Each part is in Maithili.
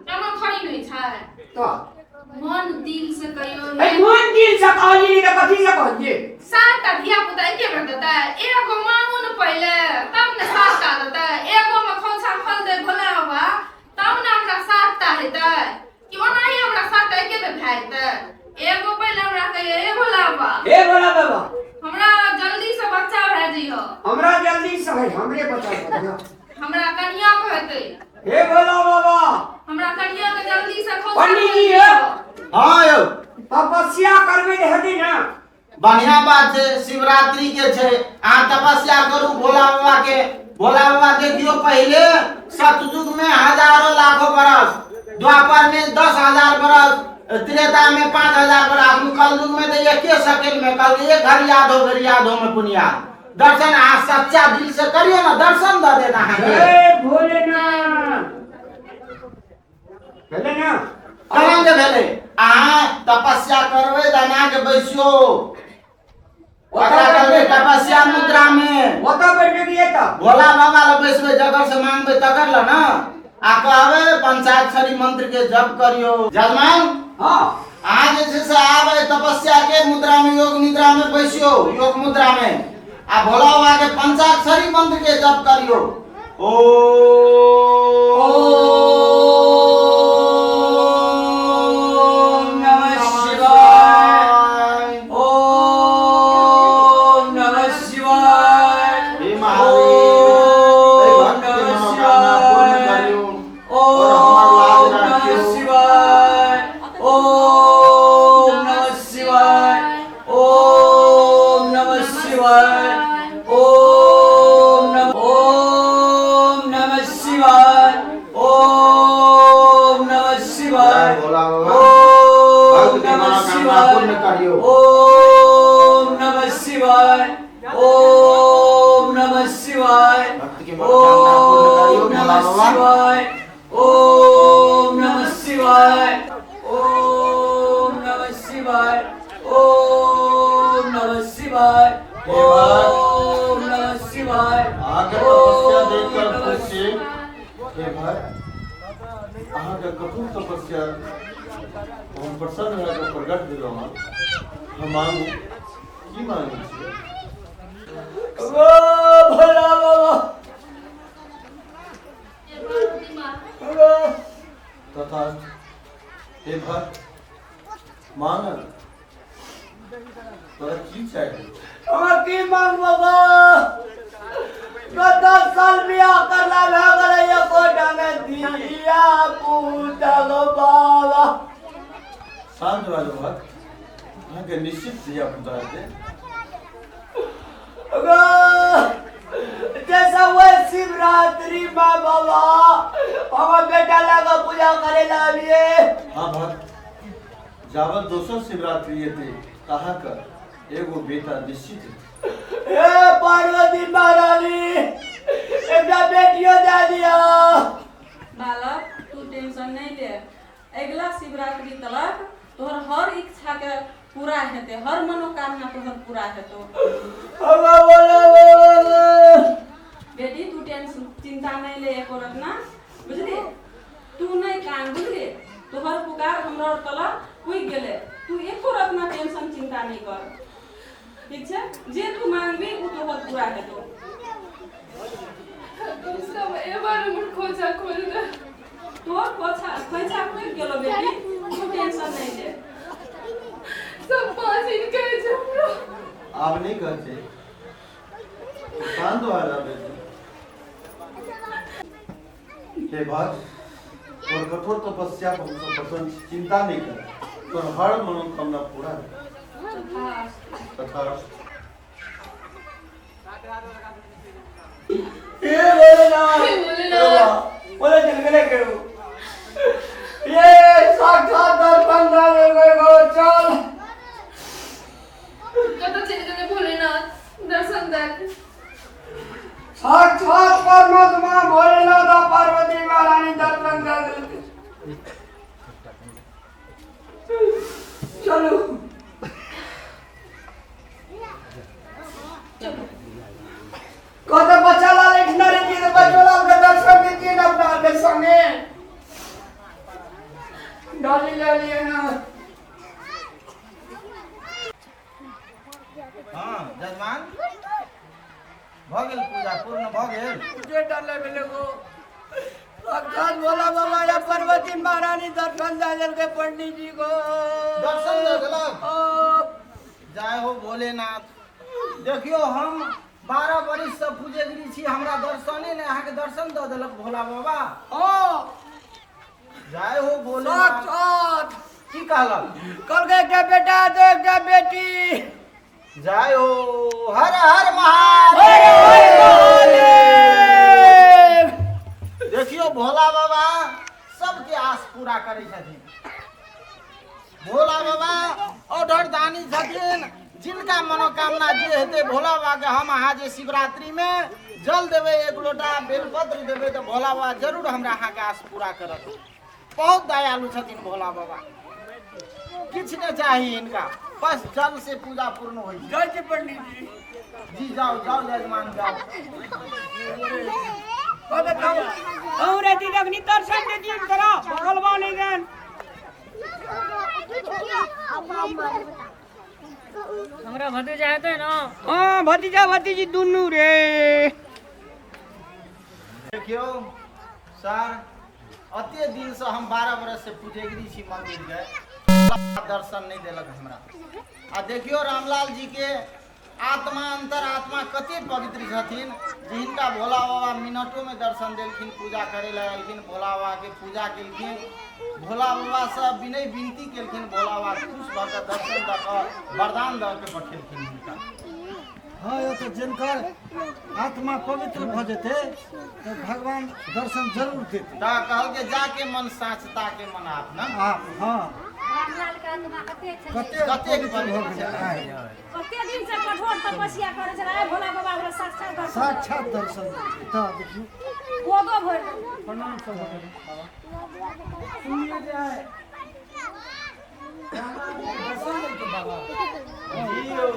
एना थोड़ी नहि छै। तऽ मन दिल से कहियो। ए मन दिल से कहलियै नहि तऽ कथी से कहलियै? सातटा धिया पुता एके बेर देतै? एगो मांगू ने पहिले, तब ने सातटा देतै। एगो मे खोंछा खोल दे भोला बाबा, तब ने हमरा सातटा हेतै, कि ओनाही हमरा सातटा एके बेर भए जेतै? एगो पहिले हमरा कहियो, हे भोला बाबा, हे भोला बाबा, हमरा जल्दी से बच्चा भए जइहो। हमरा जल्दी से है, हमरे बच्चा भए जइहो। हमरा कनिया के हेतै। हे भोला बाबा, हमरा कनिया के जल्दी से खोंछा पंडित खोल जी, दियौ। हाँ यौ। तपस्या करबै तऽ हेतै ने? बढ़िया बात छै, शिवरात्रि के छै, अहाँ तपस्या करू भोला बाबा के। भोला बाबा देखियो, पहिले सतयुग में हजारों लाखों बरस, द्वापर में 10,000 बरस, त्रेता में 5,000 बरस, अखन कलयुग में तऽ एके सेकेंड में, कल एक घड़ी आधो घड़ी आधो में पुनिया दर्शन। अहाँ सच्चा दिल से करियो ना, दर्शन दऽ देत अहाँके। हे भोलेनाथ, भेलै ने? केना के भेलै? अहाँ तपस्या करबै तऽ एना के बैसियो, ओकरा करबै तपस्या मुद्रा में। ओतऽ बैठबै कि एतऽ? भोला बाबा लग बैसबै, जकर से मांगबै तकर ल ना, आ कहबै पंचाक्षरी मंत्र के जप करियो। जजमान। हाँ। अहाँ जे छै से आब एहि तपस्या के मुद्रा में, योग निद्रा में बैसियो, योग मुद्रा में, आ भोला बाबा के पंचाक्षरी मंत्र के जप करियो। ओ ओम नमः शिवाय, ओम नमः शिवाय, हे महादेव, एहि ओम भक्त के नमः मनोकामना पूर्ण शिवाय, करियो और हमर लाज ओम नमः राखियो। शिवाय, ओम नमः शिवाय, ओम नमः शिवाय, ओम नमः, ओम नमः शिवाय, ओम नमः शिवाय, जय भोला बाबा। ओम भक्त के नमः मनोकामना पूर्ण शिवाय, करियो। ओम नमः शिवाय, ओम नमः शिवाय, भक्त के मनोकामना पूर्ण करियो ओम भोला नमः बाबा। शिवाय, ओम नमः शिवाय, ओम नमः शिवाय, ओम नमः शिवाय, ओम नमः शिवाय। अहाँके तपस्या देखकर ओम नमः खुश छी। हे भाई, अहाँके कठोर तपस्या हम प्रसन्न भए कऽ प्रकट भेलहुँ हँ। हम मांगू, की मांगै छी? ओ भोला बाबा। तथास्तु। हे भक्त, मांगल, तोरा की चाही? हमरा की मांग बाबा, 10 साल बियाह करला भए गेलै, एकोटा ने धिया पुता गो बाबा। शान्त भए जाउ भक्त, अहाँके निश्चित धिया पुता हेतै। गो जैसा वह शिवरात्रि में बाबा हमर बेटा लगा पूजा करे ला अबिए। हाँ भक्त, जाबत दोसर शिवरात्रि एतै तऽ अहाँके एगो बेटा निश्चित हेतै। हे पार्वती महारानी, एकटा बेटियो दए दिअ। बालक, तू टेंशन नहीं ले, अगिला शिवरात्रि तलक तोहर हर इच्छा के पूरा हेतै, हर मनोकामना तोहर पूरा हेतौ। बाबा बोले बाबा। बेटी, तू टेंशन चिंता नहीं ले एको रत्ना, बुझली? तू नहीं कान, बुझली? तोहर पुकार हमरा और तलक पुगि गेलै, तू एको रत्ना टेंशन चिंता नहीं कर, ठीक छै? जे तू मांगबी ओ तोहर पूरा हेतौ। कम से कम ए बार हमर खोजा खोल दे। तोहर खोछा खोइछा खुलि गेलो बेटी, तू टेंशन नहीं ले। सब पाँच कहै छै हमरो। आब नहि कहतै, शान्त भए जा बेटी। हे भक्त, तोहर कठोर तपस्या पर हमसब प्रसन्न छी। चिंता नहि कर, तोहर हर मनोकामना पूरा हेतौ। तथास्तु। हे भोलेनाथ। हे भोलेनाथ। बोले चल गेले केहू, ये साक्षात दरभंगा में गए गो, चल। कतऽ चलि गेलै भोलेनाथ दर्शन दए? साक्षात परमात्मा भोलेनाथ आ पार्वती महारानी दर्शन दए देलकै। चलू। चलो। कहते बच्चा लाल एठना रहिए तऽ बच्चो लाल के दर्शन दीजिए ना अपना के संगे। डाली ले लिए ना। हाँ जजमान, भऽ गेल पूजा पूर्ण भऽ गेल। पूजे डाले भेले गो साक्षात भोला बाबा या पार्वती महारानी दर्शन दे देलकै पंडित जी को। दर्शन दऽ देलक? ओ, जय हो भोलेनाथ। देखियो हम 12 बरिस से पूजेगिरी छी, हमरा दर्शने नहि, अहाँके दर्शन दऽ देलक भोला बाबा। हाँ। जय हो भोलेनाथ। साक्षात। की कहलक? कहलकै एकटा बेटा तो एकटा बेटी। जय हो, हर हर महादेव। देखियो भोला बाबा सबके आस पूरा करै छथिन। भोला बाबा ऑर्डर दानी छथिन, जिनका मनोकामना जे हेतै भोला बाबा के हम अहाँ जे शिवरात्रि में जल देबै, एक लोटा बेलपत्र देबै तऽ भोला बाबा जरूर हमरा अहाँके आस पूरा करत। बहुत दयालु छथिन भोला बाबा, किछु नहि चाही हिनका, बस जल से पूजा पूर्ण होइ छै। जय जी पंडित जी। जी जाओ जाओ यजमान जाओ। कहूँ रहती तखनी दर्शन देती तोरा बगलवा नहीं देन। हमरा भतीजा हेतै ने? हाँ भतीजा भतीजी दुनू रे। देखियौ सर, अते दिन से हम 12 बरस से पुजेगरी छी मंदिर के, दर्शन नहीं देलक हमरा। आ देखियौ रामलाल जी के आत्मा अंतर आत्मा कते पवित्र छथिन जे हिनका भोला बाबा मिनटो में दर्शन देलखिन, पूजा करे ला एलखिन, भोला बाबा के पूजा केलखिन, भोला बाबा से विनय विनती केलखिन, भोला बाबा खुश भऽ कऽ दर्शन दऽ कऽ वरदान दऽ के पठेलखिन हिनका। हाँ यो तऽ जिनकर आत्मा पवित्र भऽ जेतै तऽ भगवान दर्शन जरूर देतै। तऽ कहलकै जाके मन साँचता के मन आप ना। आप हाँ रामलाल के आत्मा कते छलै, कते कतेक पवित्र भऽ गेलै आइ। कते दिन से कठोर तपस्या करै छलै, आइ भोला बाबा हमरा साक्षात दर्शन साक्षात दर्शन देतै। तऽ देखियौ गोदो भरि देलकै। प्रणाम सब बाबा। सुनिए जे आइ दर्शन देलकै बाबा। जी यौ,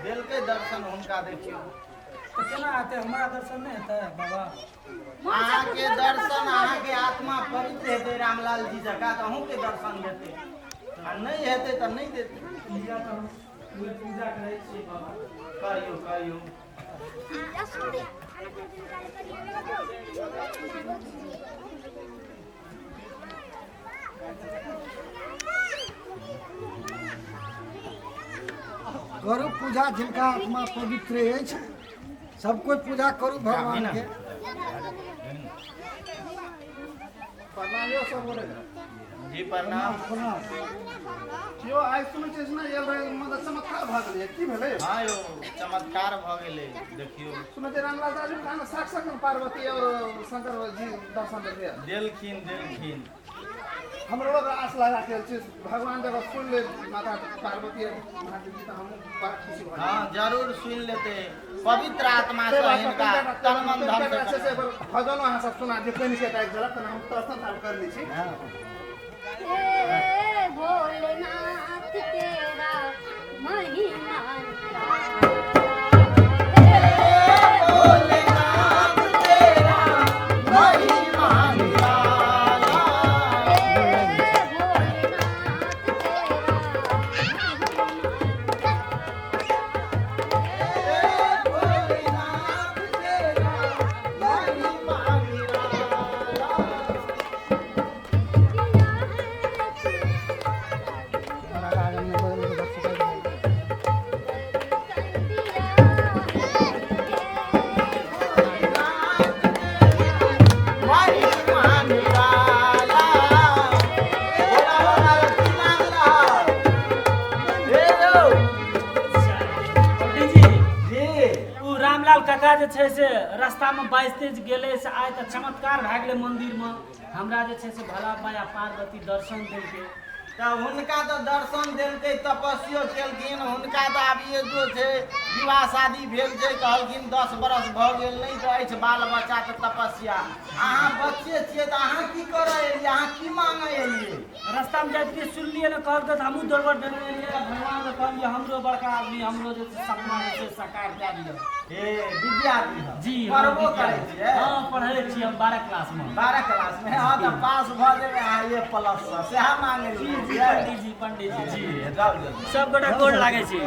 देलकै दर्शन हुनका। देखियौ तऽ केना हेतै, हमरा दर्शन नहि हेतै बाबा? अहाँके दर्शन, अहाँके आत्मा पवित्र हेतै रामलाल जी जकाँ तऽ अहूँके दर्शन देतै, आ नहि हेतै तऽ नहि देतै। लिअ तऽ हम पूरे पूजा करै छियै बाबा। कहियौ कहियौ। करू पूजा जिनका आत्मा पवित्र अछि, सब कोइ पूजा करू भगवान के। जी प्रणाम। प्रणाम। यौ आइ सुनै छियै ने आयल रहै, मतलब चमत्कार भऽ गेलै, की भेलै? हाँ यौ, चमत्कार भऽ गेलै। देखियौ सुनै छियै रामलाल दास जी साक्षात पार्वती और शंकर जी दर्शन देलकै। देलखिन देलखिन। हमरो आस लगा के छी, भगवान जब सुन ले माता पार्वती और महादेव जी तऽ हमहूँ बड़ा खुशी भऽ हाँ जरूर सुनि लेते, पवित्र आत्मा से हिनका तन मन धन जायब। से से भजनो अहाँ सब सुना दियौ, कनि के एक झलक, तहन हम दर्शन आब कर लै छी। हे भोलेनाथ तेरा महिमा निराला। भोलेनाथ तेरा महिमा निराला। हे भोलेनाथ तेरा भोलेनाथ तेरा महिमा निराला। महिमा निराला। भोला बाबा की मांग रहा हे यौ? पंडीजी जी। ओ रामलाल काका जे छै से रास्तामे बाजिते जे गेलै से आइ तऽ चमत्कार भए गेलै मन्दिरमे, हमरा जे छै से भोला बाबा आ पार्वती दर्शन देलकै। तऽ हुनका तऽ दर्शन देलकै, तपस्यो केलखिन, हुनका तऽ आब एजो छै, विवाह शादी भेल छै, कहलखिन 10 बरस भऽ गेल, नहि तऽ अछि बाल बच्चा तऽ तपस्या। अहाँ बच्चे छियै तऽ अहाँ की करऽ एलियै, अहाँ की मांगऽ एलियै? रास्ता में जाइत रहियै सुनलियै ने कहलकै तऽ हमहूँ दौड़बड़ देने एलियै आ भगवान के कहलियै हमरो बड़का आदमी हमरो जे छै सपना जे छै साकार कए दिअ। हे विद्यार्थी हँ। जी हँ, पढ़बो करै विद्यार्थी। छियै? हँ पढ़ै छी हम 12 क्लास में। 12 क्लास में? हँ तऽ पास भऽ जेबै अहाँ ए प्लस सँ, सएह मांगै जी लए जी छियै? पंडीजी पंडीजी जी जाउ जल्दी। सब गोटा गोर लागै छी।